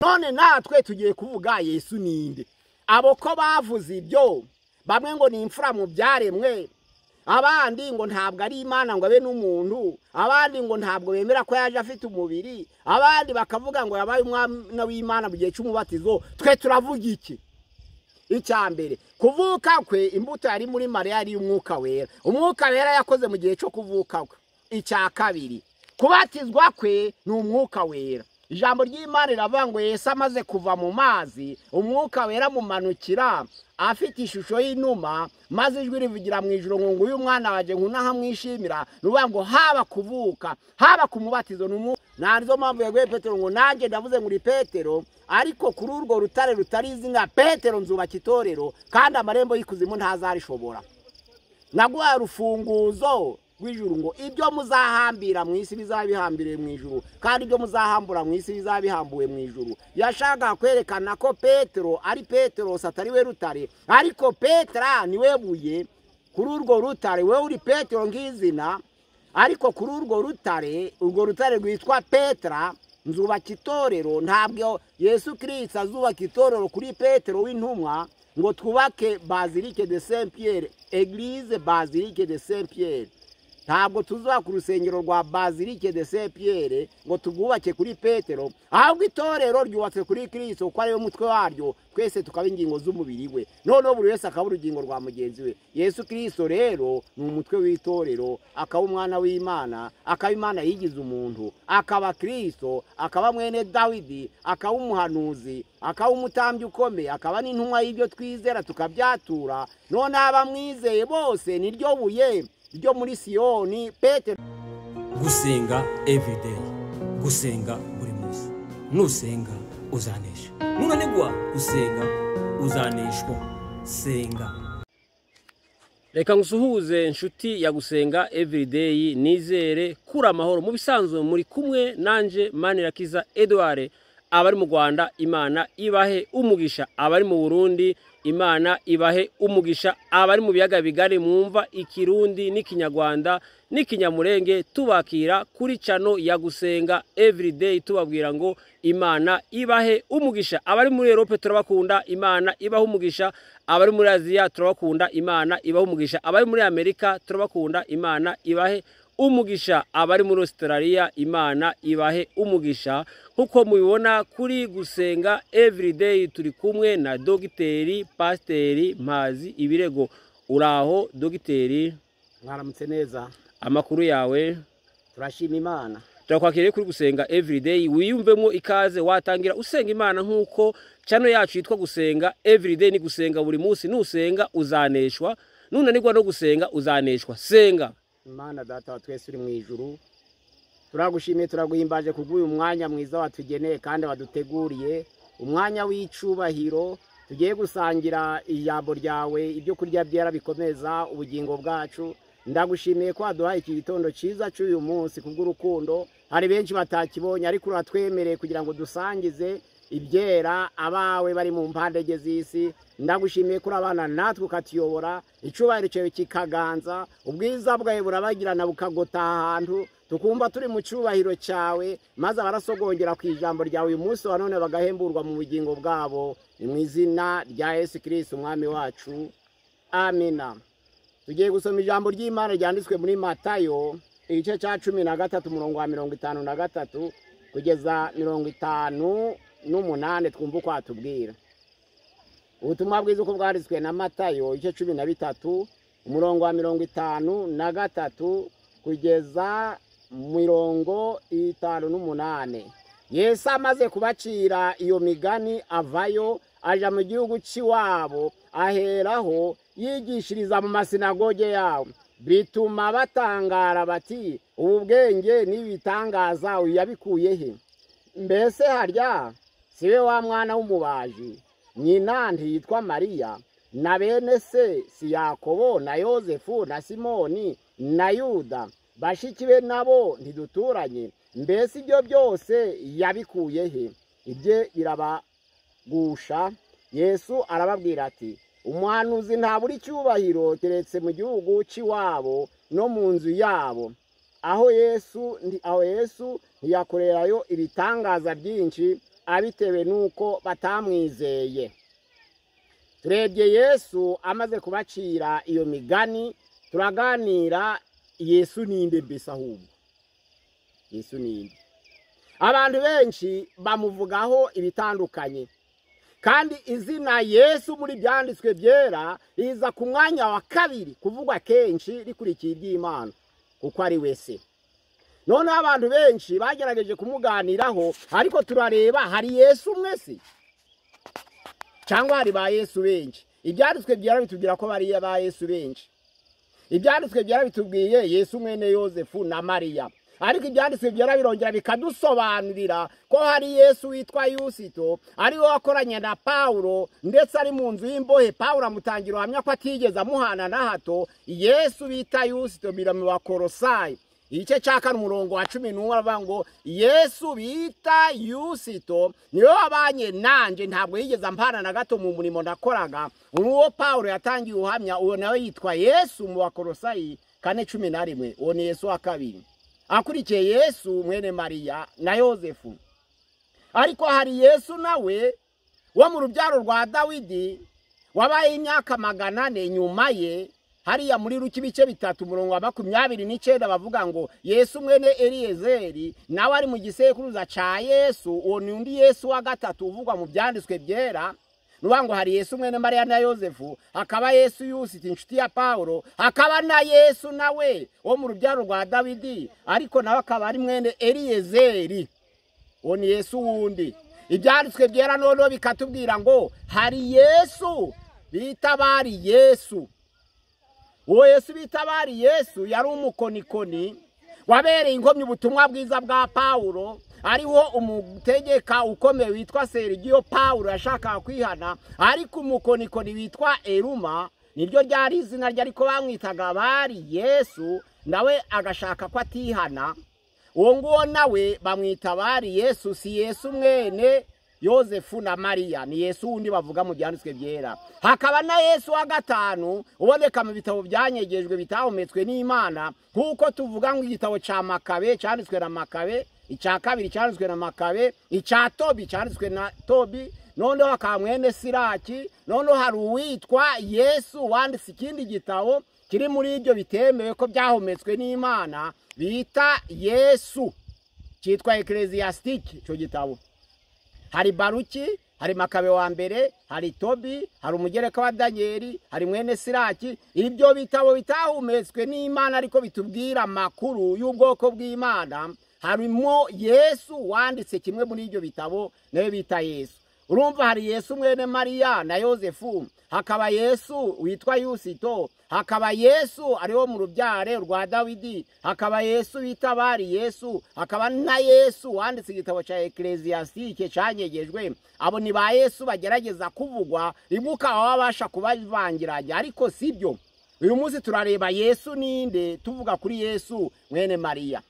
None natwe tugiye kuvuga Yesu ninde? Abo ko bavuze ibyo, bamwe ngo ni imfura mu byaremwe, abandi ngo ntabwo ari Imana ngo abe n'umuntu, abandi ngo ntabwo bemera ko yaje afite umubiri, abandi bakavuga ngo yabaye umwana w'Imana mu gihe cy'umubatizo. Twe turavuga iki? Icya mbere, kuvuka kwe, imbuto yari muri Mariya yari Umwuka Wera. Umwuka Wera yakoze mu gihe cyo kuvuka kwe. Icya kabiri, kubatizwa kwe ni Umwuka Wera. Ijambo ry'Imana riravuga ngo Yesu amaze kuva mu mazi, Umwuka Wera amumanukira afite ishusho y'inuma, maze ijwi rivugira mu ijuru ngo nguyu mwana wanjye nkunda nkamwishimira. Ni ukuvuga ngo haba kuvuka, haba ku mubatizo, ni Umwuka. Nizo mpamvu yabwiye Petero ngo nanjye ndavuze ngo uri Petero, ariko kuri urwo rutare rutari izina Petero nzubaka itorero, kandi amarembo y'ikuzimu ntazarishobora. Naguhaye urufunguzo rw'ijuru ngo ibyo muzahambira mu isi bizaba bihambiriye mu ijuru, kandi ibyo muzahambura mu isi bizaba bihambuwe mu ijuru. Yashakaga kwerekana ko Petero ari Petero, atari we rutare, ariko Petera ni we buye. Kuri urwo rutare, we uri Petero nk'izina, ariko kuri urwo rutare, urwo rutare rwitwa Petera, nzubaka itorero. Ntabwo Yesu Kristo azubaka itorero kuri Petero w'intumwa ngo twubake Basilique de Saint Pierre, Église Basilique de Saint Pierre. Ntabwo tuzubaka urusengero rwa Basilique de Saint Pierre ngo turwubake kuri Petero, ahubwo itorero ryubatse kuri Kristo, kuko ariwe mutwe waryo, twese tukaba ingingo z'umubiri we. Noneho buri wese akaba urugingo rwa mugenzi we. Yesu Kristo rero ni umutwe w'itorero, akaba umwana w'Imana, akaba Imana yigize umuntu, akaba Kristo, akaba mwene Dawidi, akaba umuhanuzi, akaba umutambyi ukomeye, akaba n'intumwa y'ibyo twizera tukabyatura. None abamwizeye bose niryo buye ryo muri Siyoni, Petero. Gusenga everyday, gusenga buri munsi. Nusenga uzanesha, nunanigwa gusenga uzaneshwa. Senga. Reka ngusuhuze nshuti ya Gusenga Everyday, nizere kuri amahoro. Mu bisanzwe muri kumwe nanje Manirakiza Edouard. Abari mu Rwanda Imana ibahe umugisha, abari mu Burundi Imana ibahe umugisha, abari mu biyaga bigari mwumva ikirundi n'ikinyarwanda n'ikinyamurenge, tubakira kuri channel ya Gusenga Everyday, tubabwira ngo Imana ibahe umugisha. Abari muri Europe turabakunda, Imana ibahe umugisha. Abari muri Aziya turabakunda, Imana ibahe umugisha. Abari muri Amerika turabakunda, Imana ibahe umugisha. Abari muri Australia Imana ibahe umugisha. Nkuko mubibona kuri Gusenga Everyday turi kumwe na Dogiteri Pasiteri Mpazi Ibirego. Uraho Dogiteri? Mwaramutse neza. Amakuru yawe? Turashima Imana. Turakwakiriye kuri Gusenga Everyday, wiyumvemo ikaze. Watangira usenga Imana nkuko channel yacu yitwa Gusenga Everyday, ni gusenga buri munsi. Nusenga uzaneshwa, nunanirwa no gusenga uzaneshwa. Senga. Imana Data wa twese uri mu ijuru, turagushimiye, turaguhimbaje kubw'uyu mwanya mwiza watugeneye kandi waduteguriye, umwanya w'icubahiro tugiye gusangira ijambo ryawe, ibyo kurya byera bikomeza ubugingo bwacu. Ndagushimiye ko waduhaye iki gitondo cyiza cy'uyu munsi kubw'urukundo. Hari benshi batakibonye, ariko uratwemereye kugira ngo dusangize ibyera abawe bari mu mpande enye z'isi. Ndagushimiye ko urabana natwe ukatuyobora, icubahiro cyawe kikaganza, ubwiza bwawe burabagirana bukagota ahantu, tukumva turi mu cyubahiro cyawe, maze abarasogongera ku ijambo ryawe uyu munsi wa none bagahemburwa mu bugingo bwabo. Ni mu izina rya Yesu Kristo umwami wacu, amina. Tugiye gusoma ijambo ry'Imana ryanditswe muri Matayo igice cya 13 umurongo wa 53 kugeza 58, twumva uko atubwira. Ubutumwa bwiza uko bwanditswe na Matayo igice 13 umurongo wa 53 kugeza 58. Yesu amaze kubacira iyo migani avayo aja mu gihugu cy'iwabo, aheraho yigishiriza mu masinagoge yabo. Bituma batangara bati, ubu bwenge n'ibitangaza uyu yabikuye he? Mbese harya siwe wa mwana w'umubaji? Nyina ntiyitwa Mariya, na bene se si Yakobo na Yozefu na Simoni na Yuda? Bashiki be nabo ntiduturanye? Mbese ibyo byose yabikuye he? Ibye birabagusha. Yesu arababwira ati, umuhanuzi ntabura icyubahiro keretse mu gihugu cy'iwabo no mu nzu yabo. Aho Yesu ntiyakorerayo ibitangaza byinshi abitewe n'uko batamwizeye. Turebye Yesu amaze kubacira iyo migani, turaganira Yesu ninde mbese ahubwo. Yesu ninde? Abantu benshi bamuvugaho ibitandukanye, kandi izina Yesu muri byanditswe byera riza ku mwanya wa kabiri kuvugwa kenshi rikurikiye iry'Imana, kuko ari wese. Noneho abantu benshi bagerageje kumuganiraho, ariko turareba hari Yesu umwe se cyangwa hari ba Yesu benshi? Ibyanditswe byera bitubwira ko bari ba Yesu benshi. Ibyanditswe byera bitubwiye Yesu mwene Yosefu na Mariya, ariko ibyanditswe byera birongera bikadusobanurira ko hari Yesu witwa Yusito, ari we wakoranye na Paulo, ndetse ari mu nzu y'imbohe. Paulo amutangira ubuhamya ko atigeze amuhana na hato. Yesu bita Yusito bira mu Bakorosayi igice cya 4 umurongo wa 11 aravuga ngo Yesu bita Yusito niwe wabanye nanje, ntabwo yigeze ampana na gato mu murimo nakoraga. Uwo Paulo yatangiye ubuhamya, uwo nawe yitwa Yesu mu Bakorosayi 4:11. Uwo ni Yesu wa kabiri akurikiye Yesu mwene Mariya na Yosefu. Ariko hari Yesu nawe wo mu rubyaro rwa Dawidi wabaye imyaka 400 nyuma ye. Hariya muri Luka ibice 3 umurongo wa 29 bavuga ngo Yesu mwene Eliyezeri nawe ari mu gisekuruza ca Yesu. Uwo ni undi Yesu wa gatatu uvugwa mu byanditswe byera. Nuvuga ngo hari Yesu mwene Mariya na Yosefu, hakaba Yesu Yusiti inshuti ya Paulo, hakaba na Yesu nawe wo mu rubyaro rwa Dawidi, ariko nawe akaba ari mwene Eliyezeri. Uwo ni Yesu wundi. Ibyanditswe byera noneho bikatubwira ngo hari Yesu bita bari Yesu. Uwo Yesu bita bari Yesu yari umukonikoni wabereye inkomyi ubutumwa bwiza bwa Paulo, ariho umutegeka ukomeye witwa Sergio Paulo yashakaga kwihana, ariko umukonikoni witwa Eruma, niryo ryari izina rye ariko bamwitaga bari Yesu, nawe agashaka ko atihana. Uwo nguwo nawe bamwita bari Yesu, si Yesu mwene Yosefu na Mariya, ni Yesu wundi bavuga mu byanditswe byera. Hakaba na Yesu wa gatanu uboneka mu bitabo byanyegejwe bitahumetswe n'Imana, nkuko tuvuga ngo igitabo ca Makabe cyanditswe na Makabe, icya kabiri cyanditswe na Makabe, icya Tobi cyanditswe na Tobi, noneho hakaba mwene Siraki, noneho hari uwitwa Yesu wanditse ikindi gitabo kiri muri ibyo bitemewe ko byahumetswe n'Imana bita Yesu, cyitwa Ecclesiastique. Icyo gitabo hari Baruki, hari Makabe wa mbere, hari Tobi, hari umugereka wa Danieli, hari mwene Siraki. Ibyo bitabo bitahumetswe n'Imana ariko bitubwira amakuru y'ubwoko bw'Imana. Harimo Yesu wanditse kimwe muri ibyo bitabo nawe bita Yesu. Urumva hari Yesu mwene Mariya na Yosefu, hakaba Yesu witwa Yusito, hakaba Yesu ariwo mu rubyare rwa Dawidi, hakaba Yesu bita bari Yesu, hakaba na Yesu wanditse igitabo cya Ecclesiastique cyanyegejwe. Abo ni ba Yesu bagerageza kuvugwa, rimwe wabasha kubavangiranya, ariko sibyo. Uyu munsi turareba Yesu ninde, tuvuga kuri Yesu mwene Mariya.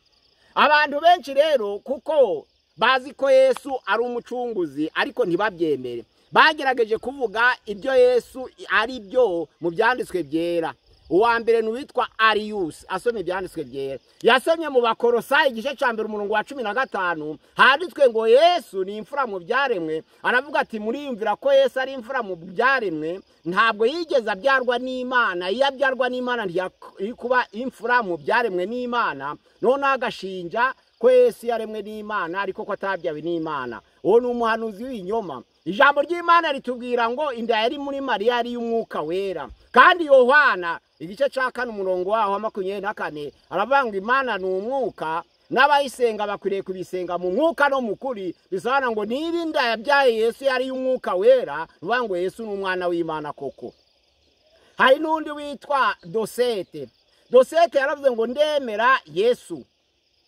Abantu benshi rero kuko bazi ko Yesu ari umucunguzi ariko ntibabyemere, bagerageje kuvuga ibyo Yesu ari byo mu byanditswe byera. Uwa mbere ni uwitwa Arius, asomye ibyanditswe byera. Yasomye mu Bakorosayi igice cya 1 umurongo wa 15, handitswe ngo Yesu ni imfura mu byaremwe. Aravuga ati muriyumvira ko Yesu ari imfura mu byaremwe, ntabwo yigeze abyarwa n'Imana. Iyo abyarwa n'Imana ntiyari kuba imfura mu byaremwe n'Imana. Noneho agashinja ko Yesu yaremwe n'Imana ariko ko atabyawe n'Imana. Uwo ni umuhanuzi w'ibinyoma. Ijambo ry'Imana ritubwira ngo inda yari muri Mariya ari y'umwuka wera. Kandi Yohana igice cya 4 umurongo waho wa 24 aravuga ngo Imana ni umwuka, n'abayisenga bakwiriye kubisenga mu mwuka no mu kuri. Bisobanura ngo niba inda yabyaye Yesu yari y'umwuka wera, bivuga ngo Yesu ni umwana w'Imana koko. Hari n'undi witwa Dosete. Dosete yaravuze ngo ndemera Yesu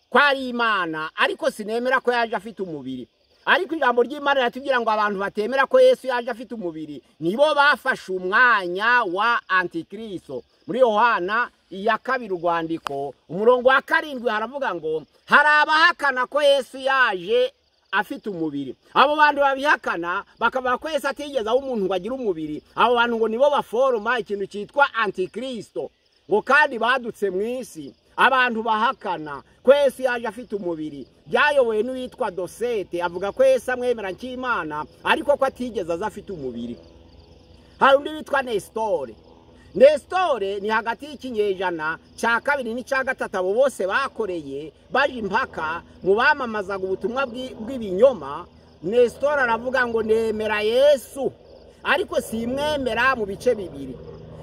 ko ari Imana, ariko sinemera ko yaje afite umubiri. Ariko ijambo ry'Imana riratubwira ngo abantu batemera ko Yesu yaje afite umubiri nibo bafashe umwanya wa Antikristo. Muri Yohana iya 2 urwandiko umurongo wa 7 haravuga ngo hari abahakana ko Yesu yaje afite umubiri. Abo bantu babihakana bakavuga ko Yesu atigeze aho umuntu ngo agire umubiri. Abo bantu ngo nibo baforoma ikintu cyitwa Antikristo, ngo kandi badutse mu isi. Abantu bahakana ko Yesu yaje afite umubiri byayobowe n'uwitwa Dosete, avuga ko Yesu amwemera nk'Imana ariko ko atigeze aza afite umubiri. Hari undi witwa Nesitore. Nesitore ni hagati y'ikinyejana cya kabiri n'icya gatatu. Abo bose bakoreye baje impaka mu bamamazaga ubutumwa bw'ibinyoma. Nesitore aravuga ngo nemera Yesu ariko simwemera mu bice bibiri.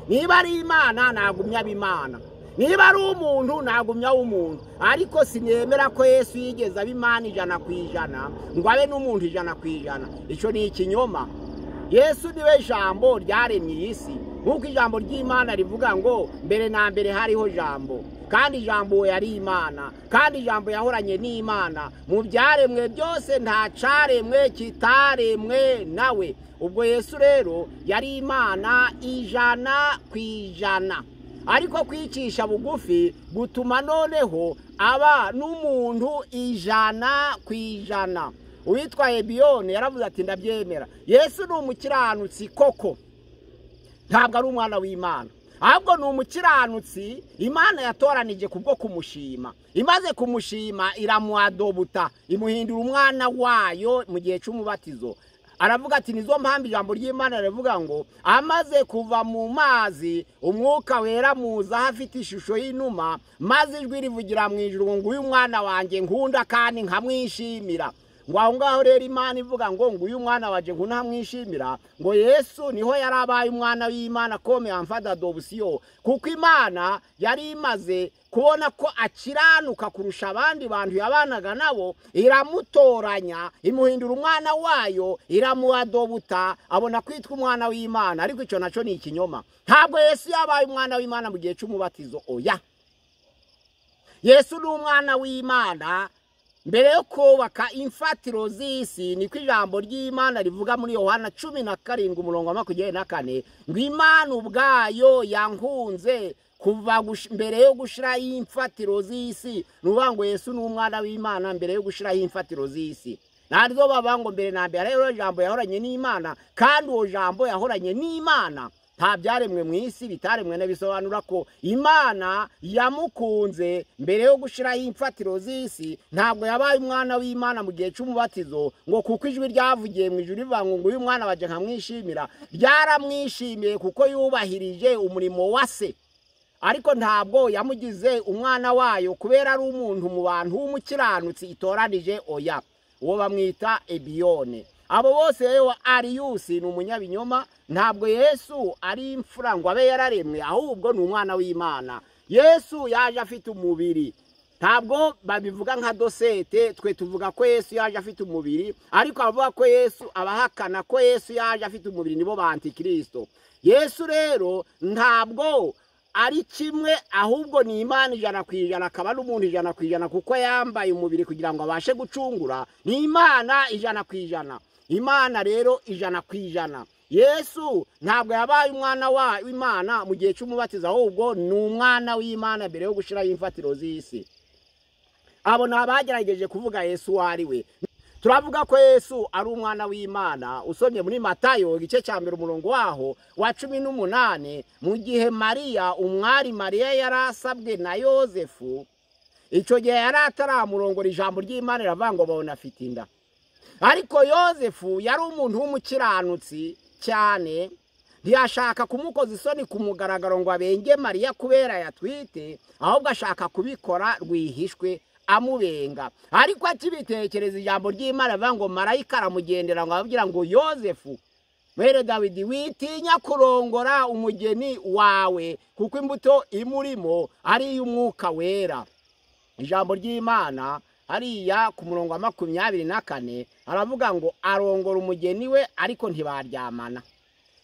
Niba ari Imana nagumya ab'Imana, niba ari umuntu nagumya w'umuntu, ariko sinemera ko Yesu yigeze aba Imana 100% ngo abe n'umuntu 100%. Icyo ni ikinyoma. Yesu niwe jambo ryaremye iyi si, nk'uko ijambo ry'Imana rivuga ngo mbere na mbere hariho jambo, kandi ijambo yari Imana, kandi ijambo yahoranye n'Imana. Mu byaremwe byose nta caremwe kitaremwe nawe. Ubwo Yesu rero yari Imana 100%, ariko kwicisha bugufi gutuma noneho aba n'umuntu 100%. Uwitwa Ebiyone yaravuze ati ndabyemera, Yesu ni umukiranutsi koko, ntabwo ari umwana w'Imana, ahubwo ni umukiranutsi Imana yatoranije kubwo kumushima. Imaze kumushima iramuadobuta, imuhindura umwana wayo mu gihe cy'umubatizo. Aravuga ati nizo mpamvu ijambo ry'Imana rivuga ngo amaze kuva mu mazi umwuka wera muza afite ishusho y'inuma, maze ijwi rivugira mu ijuru ngo uyu mwana wanjye nkunda kandi nkamwishimira. Ngo aho ngaho rero Imana ivuga ngo nguyu mwana waje nkunda nkamwishimira, ngo Yesu niho yarabaye umwana w'Imana comme enfant d'adoption, kuko Imana yari imaze kubona ko akiranuka kurusha abandi bantu yabanaga nabo, iramutoranya imuhindura umwana wayo, iramuadobuta abona kwitwa umwana w'Imana. Ariko icyo naco ni ikinyoma. Ntabwo Yesu yabaye umwana w'Imana mu gihe cy'umubatizo, oya. Yesu ni umwana w'Imana mbere yo kubaka imfatiro z'isi. Niko ijambo ry'Imana rivuga muri Yohana 17 umurongo wa 24 ngo Imana ubwayo yankunze kuva mbere yo gushiraho imfatiro z'isi. Nuvuga ngo Yesu ni umwana w'Imana mbere yo gushiraho imfatiro z'isi. Naryo baba ngo mbere na mbere rero jambo yahoranye n'Imana, kandi uwo jambo yahoranye n'Imana. Nta byaremwe mu isi bitaremwe, bisobanura ko Imana yamukunze mbere yo gushiraho imfatiro z'isi. Ntabwo yabaye umwana w'Imana mu gihe cy'umubatizo ngo kuko ijwi ryavugiye mu ijuru rivuga ngo uyu mwana waje nkamwishimira. Ryaramwishimiye kuko yubahirije umurimo wa se, ariko ntabwo yamugize umwana wayo kubera ari umuntu mu bantu w'umukiranutsi itoranije, oya. Uwo bamwita Ebiyone. Abo bose rero Ariyusi ni umunyabinyoma. Ntabwo Yesu ari imfura ngo abe yararemwe, ahubwo ni umwana w'Imana. Yesu yaje afite umubiri. Ntabwo babivuga nka Dosete, twe tuvuga ko Yesu yaje afite umubiri, ariko abavuga ko Yesu, abahakana ko Yesu yaje afite umubiri nibo ba Antikristo. Yesu rero ntabwo ari kimwe, ahubwo ni Imana 100% akaba n'umuntu 100%, kuko yambaye umubiri kugira ngo abashe gucungura. Ni Imana 100%. Imana rero 100%. Yesu ntabwo yabaye umwana w'Imana mu gihe cy'umubatizo, ahubwo ni umwana w'Imana mbere yo gushiraho imfatiro z'isi. Abo ni abagerageje kuvuga Yesu uwo ari we. Turavuga ko Yesu ari umwana w'Imana. Usomye muri Matayo igice cya mbere umurongo waho wa 18, mu gihe Mariya umwari Mariya yarasabwe na Yozefu, icyo gihe yari ataramurongora, ijambo ry'Imana riravuga ngo babona afite inda. Ariko Yozefu yari umuntu w'umukiranutsi cyane, ntiyashaka kumukoza isoni ku mugaragaro ngo abenge Mariya kubera yatwite, ahubwo ashaka kubikora rwihishwe amubenga. Ariko akibitekereza ijambo ry'Imana rivuga ngo marayika aramugendera ngo ababwira ngo Yozefu mwene Dawidi, witinya kurongora umugeni wawe, kuko imbuto imurimo ari iy'umwuka wera. Ijambo ry'Imana hariya ku murongo wa 24 aravuga ngo arongora umugeni we ariko ntibaryamana,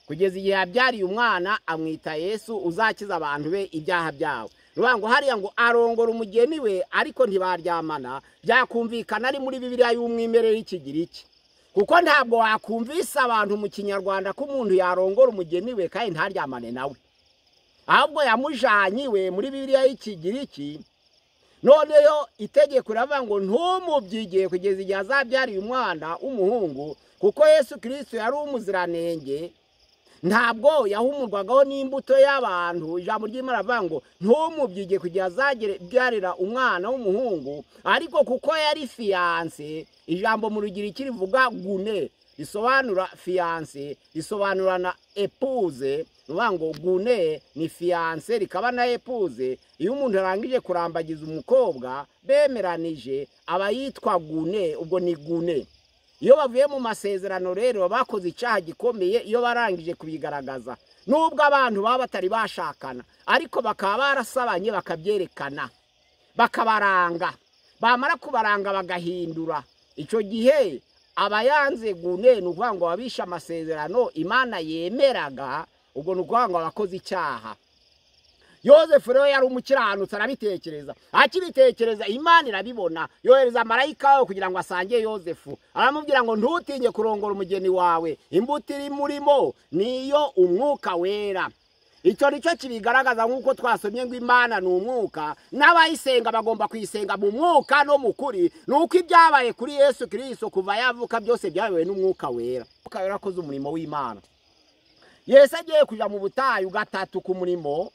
kugeza igihe yabyariye umwana amwita Yesu uzakiza abantu be ibyaha byabo. Ruvuga ngo hariya ngo arongora umugeni we ariko ntibaryamana, byakumvikana ari muri Bibiliya y'umwimerere y'Ikigiriki, kuko ntabwo wakumvisa abantu mu Kinyarwanda ko umuntu yarongora umugeni we kandi ntaryamane nawe, ahubwo yamujanye iwe muri Bibiliya y'Ikigiriki. Noneho itegeko riravuga ngo ntumubyige kugeza igihe azabyariye umwana w'umuhungu, kuko Yesu Kristo yari umuziranenge. Ntabwo yahumurwagaho n'imbuto y'abantu. Ijambo ry'Imana rivuga ngo ntumubyige kugira azagere byarira umwana w'umuhungu, ariko kuko yari fiancé. Ijambo mu Rugiriki rivuga gune risobanura fiancé, risobanura na épouse. Nuvuga ngo gune ni fiancé rikaba na épouse. Iyo umuntu arangije kurambagiza umukobwa bemeranije aba yitwa gune, ubwo ni gune. Iyo bavuye mu masezerano rero bakoze icyaha gikomeye iyo barangije kubigaragaza, nubwo abantu baba batari bashakana ariko bakaba barasabanye bakabyerekana, bakabaranga, bamara kubaranga bagahindura. Icyo gihe abayanze gune, ni ukuvuga ngo babishe amasezerano Imana yemeraga, ubwo ni ukuvuga ngo abakoze icyaha. Yozefu rero yari umukiranutsi, arabitekereza. Akibitekereza Imana irabibona, yohereza marayika we kugira ngo asange Yozefu. Aramubwira ngo ntutinye kurongora umugeni wawe, imbuto iri murimo niyo umwuka wera. Icyo nicyo kibigaragaza, nk'uko twasomye ngo Imana ni umwuka, n'abayisenga bagomba kuyisenga mu mwuka no mu kuri. Ni uko ibyabaye kuri Yesu Kristo kuva yavuka byose byabaye n'umwuka wera. Umwuka wera akoze umurimo w'Imana. Yesu agiye kuja mu butayu gatatu ku murimo,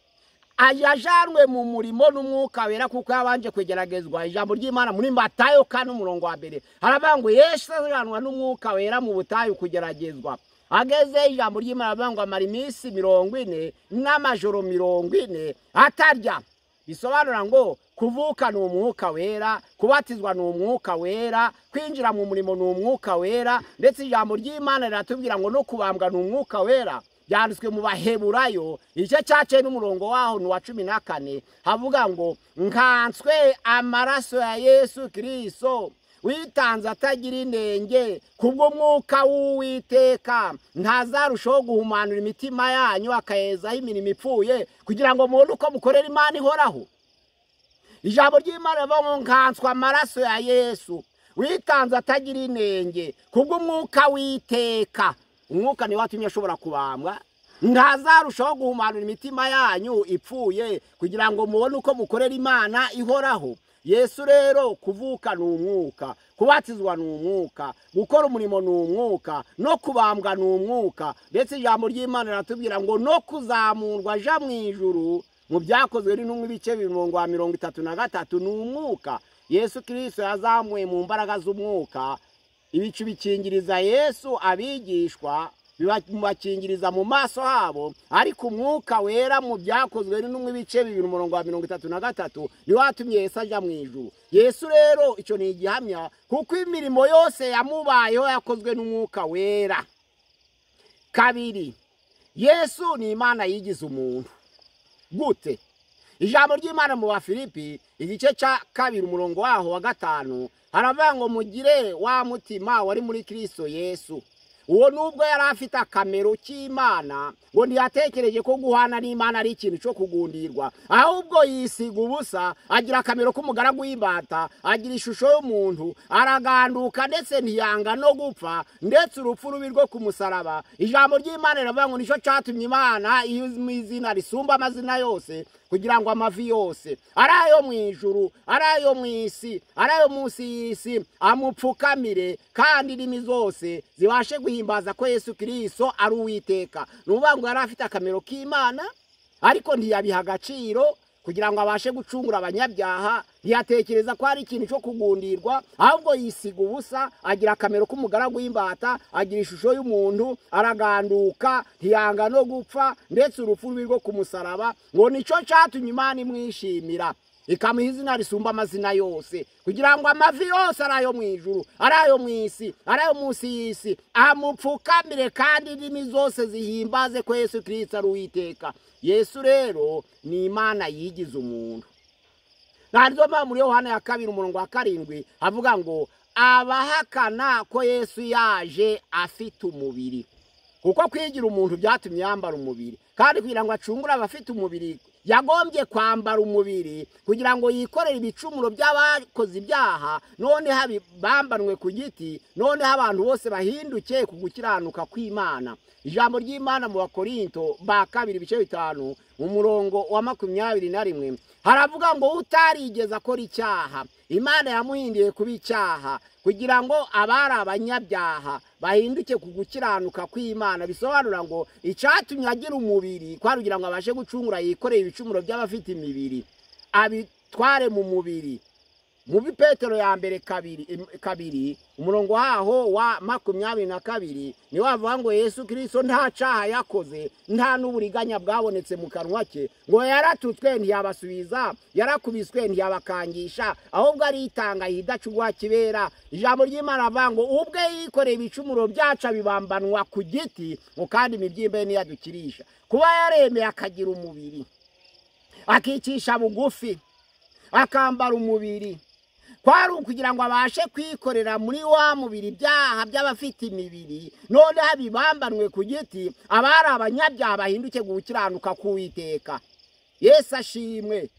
ajajanwe mu murimo n'umwuka wera kuko yabanje kugeragezwa. Ijambo ry'Imana muri Matayo 4:1 haravuga ngo Yesu ajanwa n'umwuka wera mu butayu kugeragezwa. Ageze, ijambo ry'Imana rivuga ngo amara iminsi 40 n'amajoro 40 atarya. Bisobanura ngo kuvuka ni umwuka wera, kubatizwa ni umwuka wera, kwinjira mu murimo ni umwuka wera, ndetse ijambo ry'Imana riratubwira ngo no kubambwa ni umwuka wera. Byanditswe mu Baheburayo igice cya 9 umurongo waho ni uwa 14, havuga ngo nkanswe amaraso ya Yesu Kristo witanze atagira inenge kubw'umwuka w'Uwiteka, ntazarushaho guhumanura imitima yanyu akayezaho imirimo ipfuye kugira ngo mubone uko mukorera Imana ihoraho. Ijambo ry'Imana rivuga ngo nkanswe amaraso ya Yesu witanze atagira inenge kubw'umwuka w'Iteka. Umwuka niwe watumye ashobora kubambwa. Ntazarushaho guhumanura imitima yanyu ipfuye kugira ngo mubone uko mukorera Imana ihoraho. Yesu rero kuvuka ni umwuka, kubatizwa ni umwuka, gukora umurimo ni umwuka, no kubambwa ni umwuka. Ndetse ijambo ry'Imana riratubwira ngo no kuzamurwa aja mu ijuru mu byakozwe n'intumwa ibice 33 ni umwuka. Yesu Kristo yazamuwe mu mbaraga z'umwuka. Ibicu bikingiriza Yesu abigishwa, bibakingiriza mu maso habo, ariko umwuka wera mu byakozwe n'intumwa ibice 2:33 niwe watumye Yesu aja mu ijuru. Yesu rero icyo ni igihamya kuko imirimo yose yamubayeho yakozwe n'umwuka wera. Kabiri, Yesu ni Imana yigize umuntu. Gute? Ijambo ry'Imana mu Bafilipi igice cya 2 umurongo waho wa 5 haravuga ngo mugire wa mutima wari muri Kristo Yesu. Uwo nubwo yari afite akamero k'Imana, ngo ntiyatekereje ko guhana n'Imana ari ikintu cyo kugundirwa, ahubwo yisiga ubusa, agira akamero k'umugaragu w'imbata, agira ishusho y'umuntu, araganduka ndetse ntiyanga no gupfa, ndetse urupfu rubi rwo ku musaraba. Ijambo ry'Imana riravuga ngo nicyo cyatumye Imana izina risumba amazina yose, kugira ngo amavi yose ari ayo mu ijuru, ari ayo mu isi, ari ayo munsi y'isi amupfukamire, kandi indimi zose zibashe guhimbaza ko Yesu Kristo ari Uwiteka. Ni ukuvuga ngo yari afite akamero k'Imana, ariko ntiyabiha agaciro kugira ngo abashe gucungura abanyabyaha. Ntiyatekereza ko ari ikintu cyo kugundirwa, ahubwo yisiga ubusa, agira akamero k'umugaragu w'imbata, agira ishusho y'umuntu, araganduka, ntiyanga no gupfa, ndetse urupfu rubi rwo ku musaraba. Ngo nicyo cyatumye Imana imwishimira, ikamuha izina risumba amazina yose, kugira ngo amavi yose ari ayo mu ijuru, ari ayo mu isi, ari ayo munsi y'isi amupfukamire, kandi indimi zose zihimbaze ko Yesu Kristo ari Uwiteka. Yesu rero ni Imana yigize umuntu. Ntabwo muri Yohana ya 2:7 havuga ngo abahakana ko Yesu yaje afite umubiri, kuko kwigira umuntu byatumye yambara umubiri, kandi kugira ngo acungure abafite umubiri yagombye kwambara umubiri kugira ngo yikorere ibicumuro by'abakoze ibyaha, noneho bambanwe ku giti, noneho abantu bose bahinduke ku gukiranuka kw'Imana. Ijambo ry'Imana mu Bakorinto ba 2 ibice 5 umurongo wa 21 haravuga ngo utarigeze akora icyaha Imana yamuhindiye kuba icyaha kugira ngo abari abanyabyaha bahinduke ku gukiranuka kw'Imana. Bisobanura ngo icyatumye agira umubiri kwari kugira ngo abashe gucungura yikoreye ibicumuro by'abafite imibiri abitware mu mubiri. Mu Petero ya mbere kabiri umurongo waho wa 22 ni wavuga ngo Yesu Kristo nta cyaha yakoze, nta n'uburiganya bwabonetse mu kanwa ke, ngo yaratutswe ntiyabasubiza, yarakubiswe ntiyabakangisha, ahubwo aritanga yidacugwa kibera. Ijambo ry'Imana avuga ngo ubwe yikoreye ibicumuro byacu bibambanwa ku giti, ngo kandi imibyimba ye niyadukirisha. Kuba yaremeye akagira umubiri, akicisha bugufi, akambara umubiri, kwari ukugira ngo abashe kwikorera muri wa mubiri ibyaha by'abafite imibiri, none bibambanwe ku giti, abari abanyabyaha bahinduke gukiranuka k'Uwiteka. Yesu ashimwe.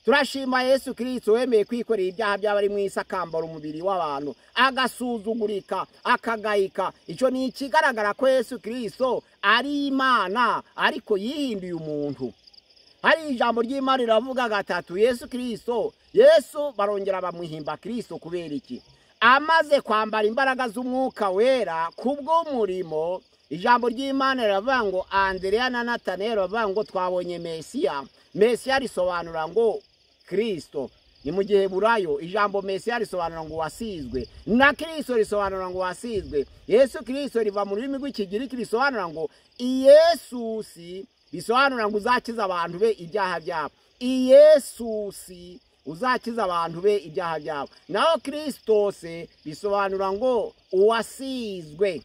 Turashima Yesu Kristo wemeye kwikorera ibyaha by'abari mu isi, akambara umubiri w'abantu, agasuzugurika, akagayika. Icyo ni ikigaragara ko Yesu Kristo ari Imana ariko yihinduye umuntu. Hari ijambo ry'Imana riravuga gatatu Yesu Kristo, Yesu barongera bamuhimba Kristo kubera iki? Amaze kwambara imbaraga z'umwuka wera kubw'umurimo. Ijambo ry'Imana riravuga ngo Andereya na Nataneli bavuga ngo twabonye Mesiya. Mesiya risobanura ngo Kristo. Ni mu Giheburayo ijambo Mesiya risobanura ngo wasizwe, na Kristo risobanura ngo wasizwe. Yesu Kristo riva mu rurimi rw'Ikigiriki risobanura ngo Iyesusi, bisobanura ngo uzakiza abantu be ibyaha byabo. Iyesusi, uzakiza abantu be ibyaha byabo. Naho Kristose bisobanura ngo uwasizwe.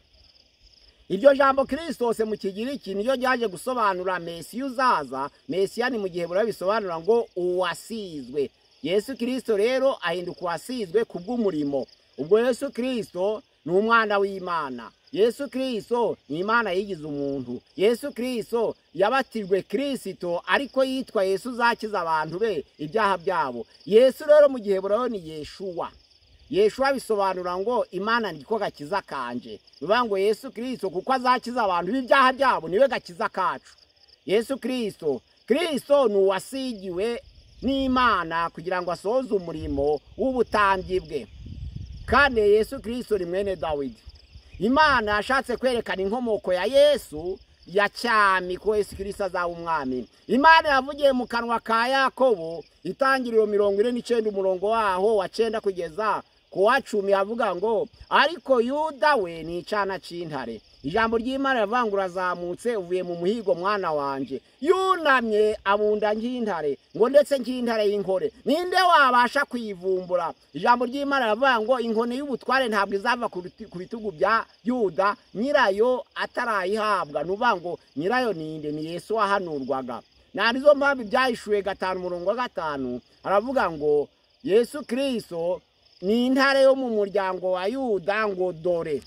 Iryo jambo Kristose mu Kigiriki niyo ryaje gusobanura Mesiya uzaza. Mesiya ni mu Giheburayo bisobanura ngo uwasizwe. Yesu Kristo rero ahinduka uwasizwe kubw'umurimo. Ubwo Yesu Kristo ni umwana w'Imana. Yesu Kristo ni Imana yigize umuntu. Yesu Kristo yabatijwe Kristo ariko yitwa Yesu uzakiza abantu be ibyaha byabo. Yesu rero mu Giheburayo ni Yeshuwa. Yeshuwa bisobanura ngo Imana niko gakiza kanje. Bivuga ngo Yesu Kristo kuko azakiza abantu b'ibyaha byabo niwe gakiza kacu. Yesu Kristo, Kristo ni uwasigiwe n'Imana kugira ngo asohoze umurimo w'ubutambyi bwe. Kandi Yesu Kristo ni mwene Dawidi. Imana yashatse kwerekana inkomoko ya Yesu ya cyami, ko Yesu Kristo azaba umwami. Imana yavugiye mu kanwa ka Yakobo, itangiriro 49 umurongo waho wa 9 kugeza ku wa 10, avuga ngo ariko Yuda we ni icana c'intare. Ijambo ry'Imana rivuga ngo urazamutse uvuye mu muhigo mwana wanje. Yunamye abunda nk'intare, ngo ndetse nk'intare y'inkore, ninde wabasha kuyivumbura? Ijambo ry'Imana rivuga ngo inkoni y'ubutware ntabwo izava ku bitugu bya Yuda nyirayo atarayihabwa. Nuvuga ngo nyirayo ninde? Ni Yesu wahanurwaga. Na nizo mpamvu ibyahishuwe 5 umurongo wa 5 aravuga ngo Yesu Kristo ni intare yo mu muryango wa Yuda, ngo dore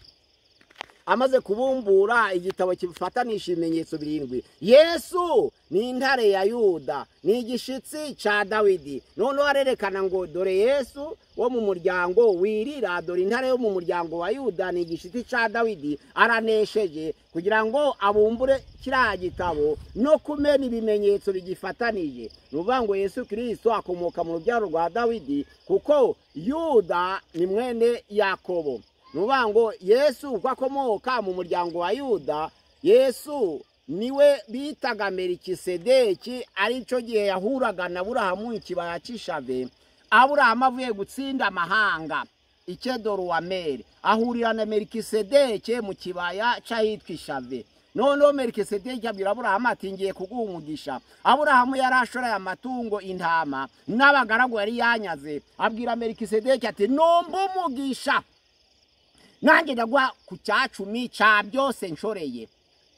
amaze kubumbura igitabo kifatanisha ibimenyetso 7. Yesu ni intare ya Yuda, ni igishitsi ca Dawidi. Noneho arerekana ngo dore Yesu wo mu muryango wirira, dore intare yo mu muryango wa Yuda ni igishitsi ca Dawidi, aranesheje kugira ngo abumbure kiriya gitabo no kumena ibimenyetso bigifatanije. Nuvuga ngo Yesu Kristo akomoka mu rubyaro rwa Dawidi, kuko Yuda ni mwene Yakobo. Nuvuga ngo Yesu uko akomoka mu muryango wa Yuda, Yesu niwe bitaga Melikisedeki, arico gihe yahuraga na Aburahamu ikibaya c'Ishave. Aburahamu avuye gutsinda amahanga Ikedorowameri, ahurira na Melikisedeki mu kibaya c'ahitwa Ishave. Noneho Melikisedeki abwira Aburahamu ati ngiye kuguha umugisha. Aburahamu yarashoraye amatungo, intama n'abagaragu yari yanyaze. Abwira Melikisedeki ati nomba umugisha, nanjye ndagwa ku 10 ca byose nshoreye.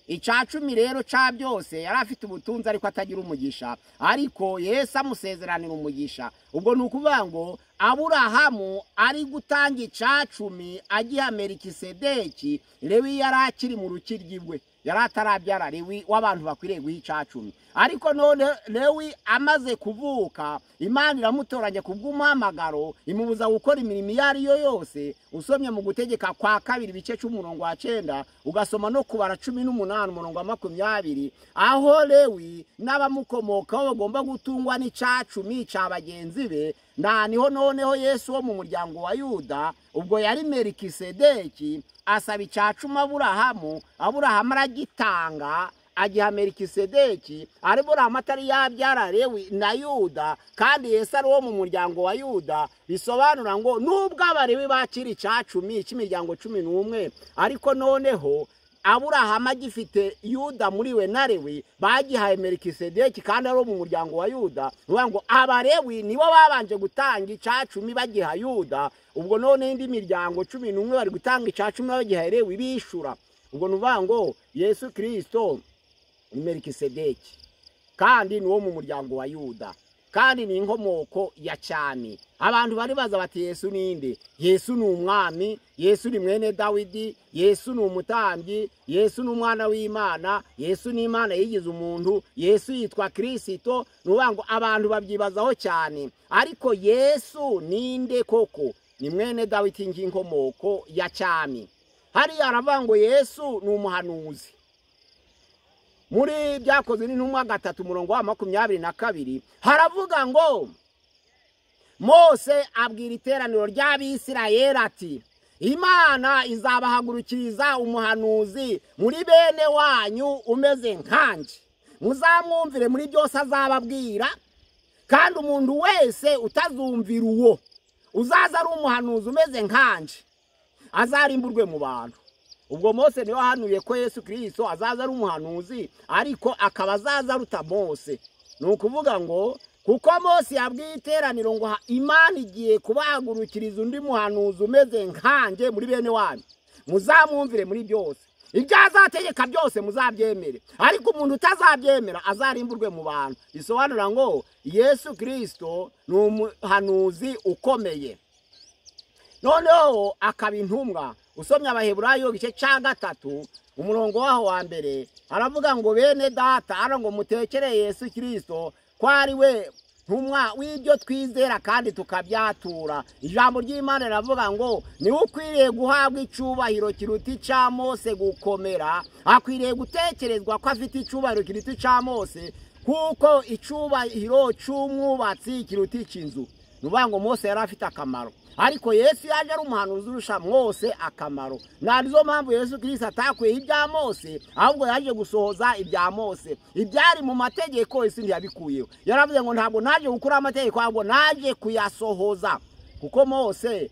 10 rero ca byose yari afite ubutunzi ariko atagira umugisha, ariko Yesu amusezeranira umugisha. Ubwo ni ukuvuga ngo Aburahamu ari gutanga 10 agiha Melikisedeki, Lewi yari akiri mu rukiryi rwe, Yari atarabyara Lewi w'abantu bakwiriye guha icacumi. Ariko none Lewi amaze kuvuka, Imana iramutoranya kubw'umuhamagaro, imubuza gukora imirimo iyo ari yo yose. Usomye mu Gutegeka kwa Kabiri ibice c'umurongo wa 9, ugasoma no Kubara 18 umurongo wa 20, aho Lewi n'abamukomokaho bagomba gutungwa n'icacumi ca bagenzi be. Na niho noneho Yesu wo mu muryango wa Yuda, ubwo yari Melikisedeki, asaba icacumi Aburahamu. Aburahamu aragitanga agiha Melikisedeki. Aburahamu atari yabyara Lewi na Yuda, kandi Yesu ari uwo mu muryango wa Yuda. Bisobanura ngo nubwo Abalewi bakira icacumi cy'imiryango 11, ariko noneho Aburahamu agifite Yuda muri we na Lewi bagihaye Melikisedeki, kandi ari mu muryango wa Yuda. Nuvuga ngo Abalewi nibo babanje gutanga icacumi bagiha Yuda, ubwo none indi miryango 11 bari gutanga icacumi bagihaye Lewi bishura. Ubwo nuvuga ngo Yesu Kristo ni Melikisedeki, kandi ni wo mu muryango wa Yuda, kandi ni inkomoko ya cyami. Abantu bari baza bati Yesu ninde? Yesu ni umwami, Yesu ni mwene Dawidi, Yesu ni umutambyi, Yesu ni umwana w'Imana, Yesu ni Imana yigize umuntu, Yesu yitwa Kristo. Nuvuga ngo abantu babyibazaho cyane, ariko Yesu ninde koko? Ni mwene Dawidi nk'inkomoko ya cyami. Hariya aravuga ngo Yesu ni umuhanuzi. Muri Byakozwe n'Intumwa 3 umurongo wa 22 haravuga ngo Mose abwira iteraniro ry'Abisirayeli ati Imana izabahagurukiriza umuhanuzi muri bene wanyu umeze nkanjye, muzamwumvire muri byose azababwira, kandi umuntu wese utazumvira uwo uzaza ari umuhanuzi umeze nkanjye azarimburwe mu bantu. Ubwo Mose niwe wahanuye ko Yesu Kristo azaza ari umuhanuzi, ariko akaba azaza aruta Mose. Ni ukuvuga ngo kuko Mose yabwiye iteraniro ngo Imana igiye kubahagurukiriza undi muhanuzi umeze nkanjye muri bene wanyu, muzamwumvire muri byose, ibyo azategeka byose muzabyemere, ariko umuntu utazabyemera azarimburwe mu bantu. Bisobanura ngo Yesu Kristo ni umuhanuzi ukomeye, noneho akaba intumwa. Usomye Abaheburayo igice cya 3 umurongo waho wa 1 aravuga ngo bene data, ara ngo mutekere Yesu Kristo ko ari we ntumwa w'ibyo twizera kandi tukabyatura. Ijambo ry'Imana riravuga ngo niwe ukwiriye guhabwa icyubahiro kiruta icya Mose gukomera, akwiriye gutekerezwa ko afite icyubahiro kiruta icya Mose, kuko icyubahiro cy'umwubatsi kiruta icy'inzu. Nuvuga ngo Mose yari afite akamaro, ariko Yesu yaje ari umuhanuzi urusha Mose akamaro. Narizo mpamvu Yesu Kristo atakuye ibya Mose, ahubwo yaje gusohoza ibya Mose. Ibyari mu mategeko Yesu ntiyabikuyeho. Yaravuze ngo ntabwo naje gukura amategeko, ahubwo naje kuyasohoza. Kuko Mose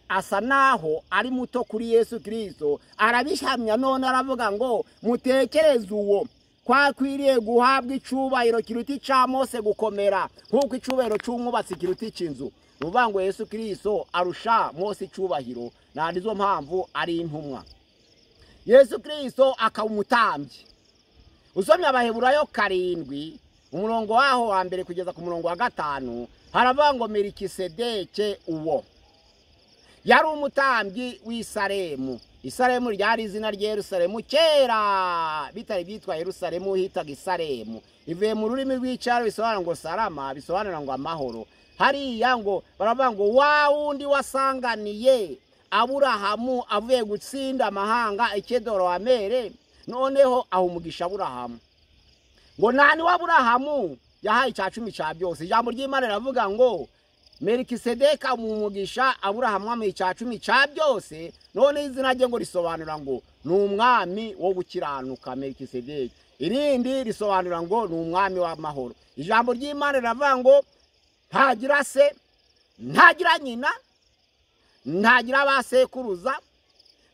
asa naho ari muto kuri Yesu Kristo, arabihamya none aravuga ngo mutekereze uwo kwakwiriye guhabwa icyubahiro kiruta icya Mose gukomera, nk'uko icyubahiro cy'umwubatsi kiruta icy'inzu. Nuvuga ngo Yesu Kristo arusha Mose icyubahiro, narizo mpamvu ari intumwa. Yesu Kristo akaba umutambyi. Usomye Abaheburayo 7 umurongo waho wa 1 kugeza ku murongo wa 5 haravuga ngo Melikisedeke uwo yari umutambyi w'Isalemu. Isalemu ryari izina rya Yerusalemu kera, bitari byitwa Yerusalemu, hitaga Isalemu. Ivuye mu rurimi rw'icyaro bisobanura ngo salama, bisobanura ngo amahoro. Hariya ngo baravuga ngo wa wundi wasanganiye Aburahamu avuye gutsinda amahanga Ikedorowamere, noneho aho umugisha Aburahamu. Ngo nani wa Aburahamu yahaye icacumi cya byose. Ijambo ry'Imana riravuga ngo Melikisedeka umugisha Aburahamu amuha icacumi cya byose, none izina rye ngo risobanura ngo ni umwami wo gukiranuka Melikisedeki. Irindi risobanura ngo ni umwami w'amahoro. Ijambo ry'Imana riravuga ngo ntagira se, ntagira nyina, ntagira abasekuruza,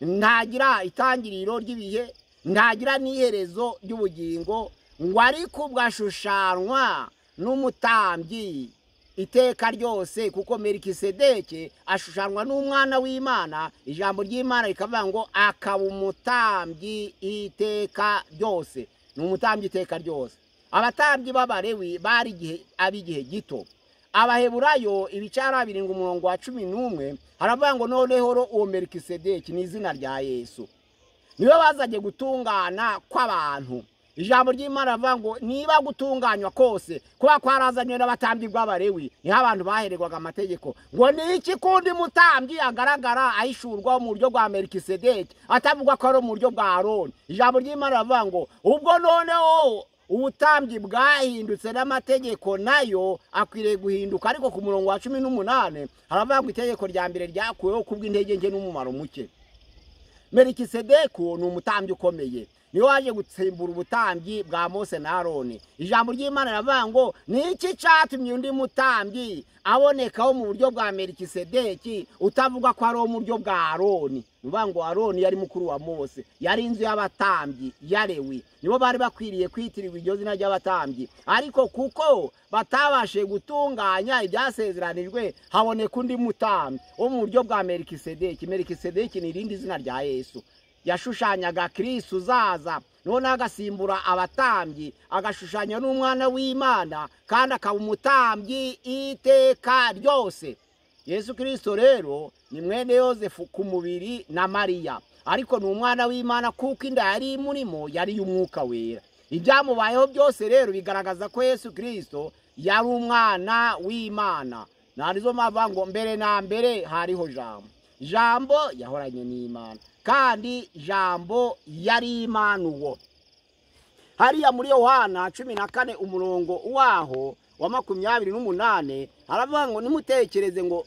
ntagira itangiriro ry'ibihe, ntagira n'iherezo ry'ubugingo, ngo ariko ubwashushanywa n'umutambyi iteka ryose, kuko Melikisedeki ashushanwa n'umwana w'Imana. Ijambo ry'Imana rikavuga ngo akaba umutambyi iteka ryose. Ni umutambyi iteka ryose. Abatambyi b'Abalewi bari ab'igihe gito. Abaheburayo ibice 7 umurongo wa 11 haravuga ngo noneho uwo Melikisedeki ni izina rya Yesu. Niwe wazanye gutungana kw'abantu. Ijambo ry'Imana rivuga ngo niba gutunganywa kose kuba kwarazanywe n'abatambyi b'Abalewi, niho abantu bahererwaga amategeko, ngo ni iki kundi mutambyi agaragara ahishurwa mu buryo bwa Melikisedeki, atavugwa ko ari mu buryo bwa Aroni. Ijambo ry'Imana rivuga ngo ubwo noneho ubutambyi bwahindutse n'amategeko nayo akwiriye guhinduka. Ariko ku murongo wa 18 haravuga ngo itegeko rya mbere ryakuweho kubw'intege nke n'umumaro muke. Melikisedeki ni umutambyi ukomeye, niwe waje gutsimbura ubutambyi bwa Mose na Aroni. Ijambo ry'Imana riravuga ngo ni iki cyatumye undi mutambyi abonekaho mu buryo bwa Melikisedeki utavuga ko ari mu buryo bwa Aroni? Nuvuga ngo Aroni yari mukuru wa Mose, yari inzu y'abatambyi ya Lewi, nibo bari bakwiriye kwitirirwa iryo zina ry'abatambyi. Ariko kuko batabashe gutunganya ibyasezeranijwe, haboneka undi mutambyi wo mu buryo bwa Melikisedeki. Melikisedeki ni irindi zina rya Yesu, yashushanyaga Kristo uzaza, none agasimbura abatambyi, agashushanya n'umwana w'Imana, kandi akaba umutambyi iteka ryose. Yesu Kristo rero ni mwene Yosefu ku mubiri na Mariya, ariko ni umwana w'Imana kuko inda yari imurimo yari y'umwuka wera. Ibyamubayeho byose rero bigaragaza ko Yesu Kristo yari umwana w'Imana. Narizo mpamvu ngo mbere na mbere hariho Jambo, Jambo yahoranye n'Imana, kandi Jambo yari Imana. Uwo hariya muri Yohana 14 umurongo waho wa 28 haravuga ngo nimutekereze ngo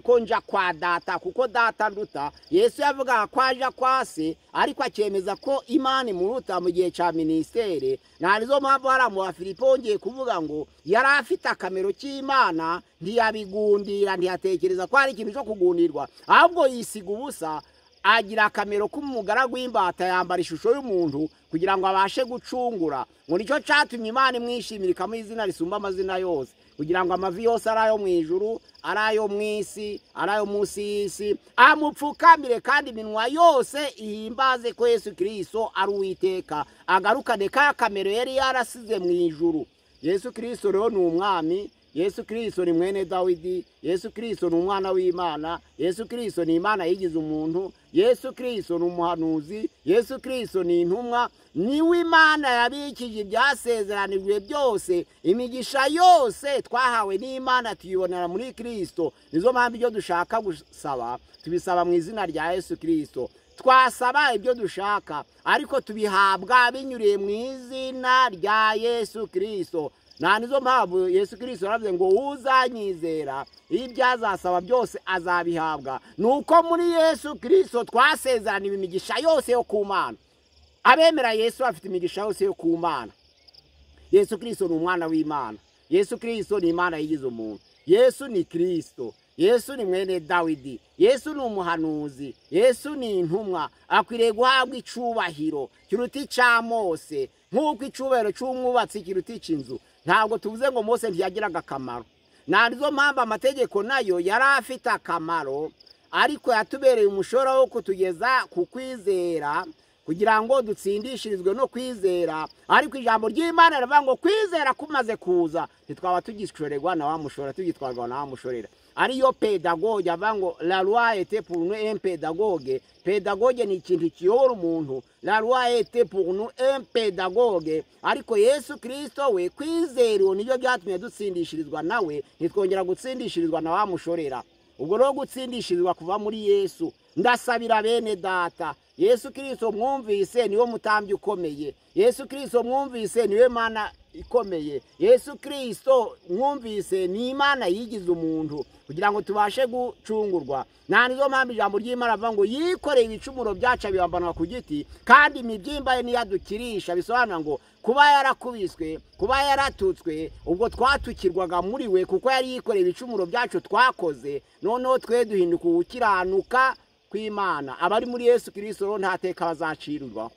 ko nja kwa data kuko data nduta. Yesu yavuga ko aja kwa se, ariko akemeza ko Imana imuruta mu gihe cya ministere. Narizo mpamvu hari mu Filipo wongeye kuvuga ngo yari afite akamero cy'Imana, ntiyabigundira, ntiyatekereza ko hari ikintu cyo kugundirwa, ahubwo yisiga ubusa, agira akamero k'umugaragu w'imbata, yambara ishusho y'umuntu kugira ngo abashe gucungura. Ngo nicyo cyatumye Imana imwishimira ikamuha izina risumba amazina yose, kugira ngo amavi yose ari ayo mu ijuru, ari ayo mu isi, ari ayo munsi y'isi, amupfukamire, kandi iminwa yose ihimbaze ko Yesu Kristo ari Uwiteka, agarukane ka kamero yari yarasize mu ijuru. Yesu Kristo rero ni umwami, Yesu Kristo ni mwene Dawidi, Yesu Kristo ni umwana w'Imana, Yesu Kristo ni Imana yigize umuntu, Yesu Kristo ni umuhanuzi, Yesu Kristo ni intumwa, niwe Imana yabikije ibyasezeranijwe byose. Imigisha yose twahawe n'Imana tuyibonera muri Kristo. Nizo mpamvu ibyo dushaka gusaba tubisaba mu izina rya Yesu Kristo. Twasaba ibyo dushaka, ariko tubihabwa binyuriye mu izina rya Yesu Kristo. Na nizo mpamvu Yesu Kristo yaravuze ngo uzanyizera ibyo azasaba byose azabihabwa. Nuko muri Yesu Kristo twasezeraniwe imigisha yose yo ku Mana. Abemera Yesu bafite imigisha yose yo ku Mana. Yesu Kristo ni umwana w'Imana, Yesu Kristo ni Imana yigize umuntu, Yesu ni Kristo, Yesu ni mwene Dawidi, Yesu ni umuhanuzi, Yesu ni intumwa. Akwiriye guhabwa icubahiro kiruta icya Mose, nk'uko icubahiro cy'umwubatsi kiruta icy'inzu. Ntabwo tuvuze ngo Mose ntiyagiraga akamaro. Narizo mpamvu amategeko nayo yari afite akamaro, ariko yatubereye umushoro wo kutugeza ku kwizera, kugira ngo dutsindishirizwe no kwizera. Ariko ijambo ry'Imana rivuga ngo kwizera kumaze kuza ntitwaba tugishorerwa na wa mushora, tugitwarwa na wa mushorera. Ariyo pedagoge avuga ngo la loi était pour nous un pédagogue. Pédagogue ni ikintu kiyobora umuntu. La loi était pour nous un pédagogue. Ariko Yesu Kristo we kwizera nibyo byatumye dutsindishirizwa nawe, ntitwongera gutsindishirizwa na wa mushorera. Ubwo rero gutsindishirizwa kuva muri Yesu. Ndasabira bene data, Yesu Kristo mwumvise niwe mutambyi ukomeye, Yesu Kristo mwumvise niwe Mana ikomeye, Yesu Kristo mwumvise ni Imana yigize umuntu kugira ngo tubashe gucungurwa. Na nizo mpamvu ijambo ry'Imana rivuga ngo yikoreye ibicumuro byacu abibambanwa ku giti, kandi imibyimba ye niyadukirisha. Bisobanura ngo kuba yarakubiswe, kuba yaratutswe, ubwo twatukirwaga muri we kuko yari yikoreye ibicumuro byacu twakoze, noneho twe duhinduka ugukiranuka kw'Imana. Abari muri Yesu Kristo nta teka bazacirirwaho.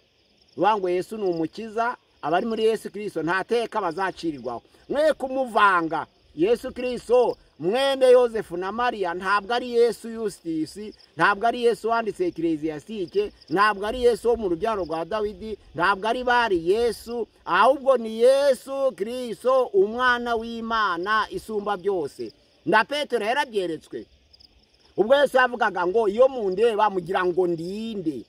Bivuga ngo Yesu ni umukiza, abari muri Yesu Kristo nta teka bazacirirwaho. Mwe kumuvanga Yesu Kristo mwene Yosefu na Mariya ntabwo ari Yesu Yusitisi, ntabwo ari Yesu wanditse Ekleziyasitike, ntabwo ari Yesu wo mu rubyaro rwa Dawidi, ntabwo ari bari Yesu, ahubwo ni Yesu Kristo umwana w'Imana isumba byose. Na Petero yarabyeretswe ubwo Yesu yavugaga ngo iyo mundeba mugira ngo ndinde.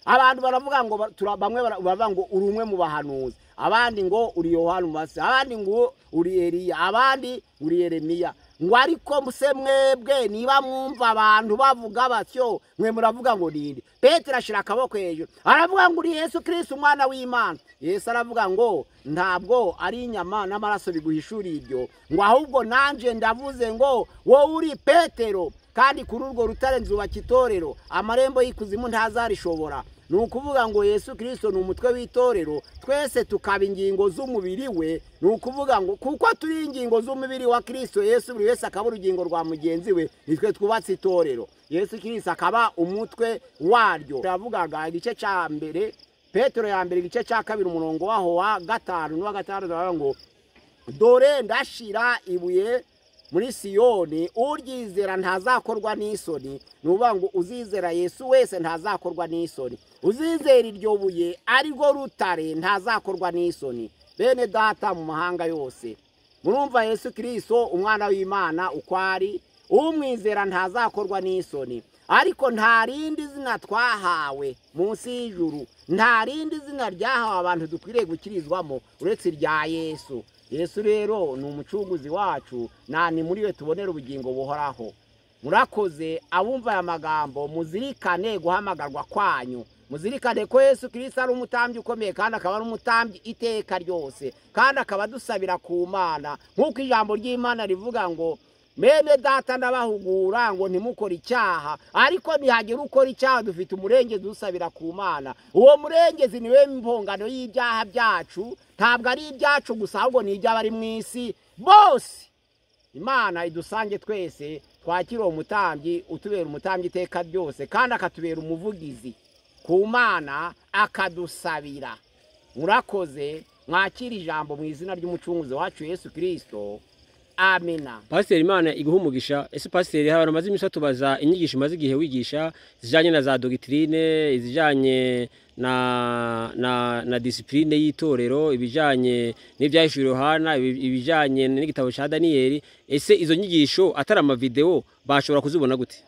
Abantu baravuga ngo bamwe baravuga ngo uri umwe mu bahanuzi, abandi ngo uri Yohana Umubatiza, abandi ngo uri Eliya, abandi uri Yeremiya. Ngo ariko se mwebwe niba mwumva abantu bavuga batyo, mwe muravuga ngo ninde? Petero ashira akaboko hejuru aravuga ngo uri Yesu Kristo umwana w'Imana. Yesu aravuga ngo ntabwo ari inyama n'amaraso biguhishuriye ibyo, ngo ahubwo nanje ndavuze ngo wowe uri Petero, kandi kuri urwo rutare nzubaka itorero, amarembo y'ikuzimu ntazarishobora. Ni ukuvuga ngo Yesu Kristo ni umutwe w'itorero, twese tukaba ingingo z'umubiri we. Ni ukuvuga ngo kuko turi ingingo z'umubiri wa Kristo Yesu, buri wese akaba urugingo rwa mugenzi we, nitwe twubatse itorero. Yesu Kristo akaba umutwe waryo. Yavugaga igice cya mbere, Petero ya mbere igice cya 2 umurongo waho wa 5 n'uwa 6, aravuga ngo dore ndashira ibuye muri Siyoni, uryizera ntazakorwa n'isoni. Ni ukuvuga ngo uzizera Yesu wese ntazakorwa n'isoni, uzizera iryo buye arirwo rutare ntazakorwa n'isoni. Bene data mu mahanga yose, murumva Yesu Kristo umwana w'Imana uko ari, umwizera ntazakorwa n'isoni. Ariko nta rindi zina twahawe munsi y'ijuru, nta rindi zina ryahawe abantu dukwiriye gukirizwamo uretse irya Yesu. Yesu rero ni umucunguzi wacu, nani muri we tubonera ubugingo buhoraho. Murakoze abumva aya magambo, muzirikane guhamagarwa kwanyu, muzirikane ko Yesu Kristo ari umutambyi ukomeye, kandi akaba ari umutambyi iteka ryose, kandi akaba adusabira ku Mana, nk'uko ijambo ry'Imana rivuga ngo mene data ndabahugura ngo ntimukore icyaha, ariko nihagira ukora icyaha dufite umurengezi usabira ku Mana. Uwo murengezi niwe mpongano y'ibyaha byacu, ntabwo ari ibyacu gusa ahubwo ni iby'abari mu isi bose. Imana idusange twese twakira uwo mutambyi utubera umutambyi iteka ryose, kandi akatubera umuvugizi ku Mana, akadusabira. Murakoze, mwakira ijambo mu izina ry'umucunguzi wacu Yesu Kristo. Amina. Pasiteri, Imana iguha umugisha. Ese pasiteri, abantu bamaze iminsi batubaza inyigisho umaze igihe wigisha zijanye na za doctrine, izijanye na discipline y'itorero, ibijanye n'ibyahishuwe Yohana, ibijanye n'igitabo ca Daniyeli. Ese izo nyigisho atari ama video bashobora kuzibona gute?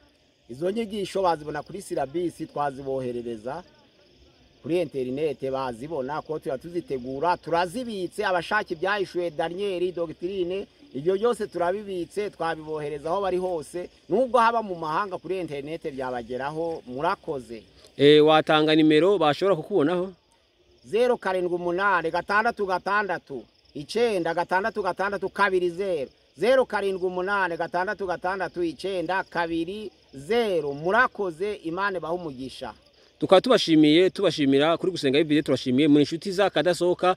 Izo nyigisho bazibona kuri syllabus, twaziboherereza kuri interinete, bazibona ko tuba tuzitegura, turazibitse. Abashaka ibyahishuwe Daniyeli, doctrine, ibyo byose turabibitse, twabibohereza aho bari hose, nubwo haba mu mahanga kuri interinete byabageraho. Murakoze. Watanga nimero bashobora kukubonaho? 078 6 6 9 6 6 2 0 078 6 6 9 2 0. Murakoze, Imana ibahe umugisha. Tukaba tubashimiye, tubashimira kuri Gusenga Everyday, turashimiye muri inshuti zakadasohoka.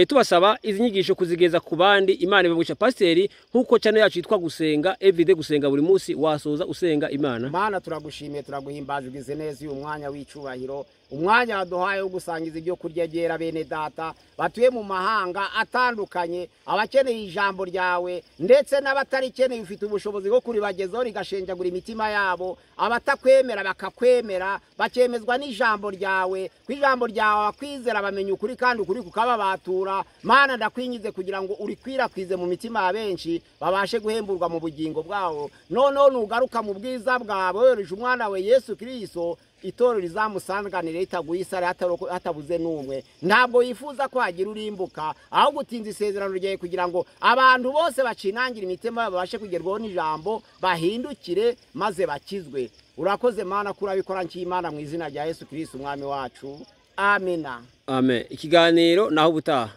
Tubasaba izi nyigisho kuzigeza ku bandi. Imana ibahe. Pasiteri, nkuko channel yacu yitwa Gusenga Everyday, gusenga buri munsi, wasoza usenga Imana. Mana turagushimiye, turaguhimbaza, ugize neza uyu mwanya w'icubahiro, umwanya waduhaye wo gusangiza ibyo kurya byera bene data batuye mu mahanga atandukanye, abakeneye ijambo ryawe ndetse n'abatarikeneye, ufite ubushobozi bwo kuribagezaho rigashenjagura imitima yabo, abatakwemera bakakwemera, bakemezwa n'ijambo ryawe, ku ijambo ryawe abakwizera bamenya ukuri kandi ukuri kukababatura. Mana ndakwingize kugira ngo urikwirakwize mu mitima ya benshi, babashe guhemburwa mu bugingo bwabo. Noneho nugaruka mu bwiza bwawe wohereje umwana we Yesu Kristo, itorero rizamusanganire ritaguye isari hatabuze n'umwe. Ntabwo yifuza ko hagira urimbuka, ahubwo utinze isezerano ryawe kugira ngo abantu bose bacinangira imitima babashe kugerwaho n'ijambo, bahindukire maze bakizwe. Urakoze Mana ko urabikora, nk'Imana mu izina rya Yesu Kristo umwami wacu. Amina. Amen. Ikiganiro naho ubutaha.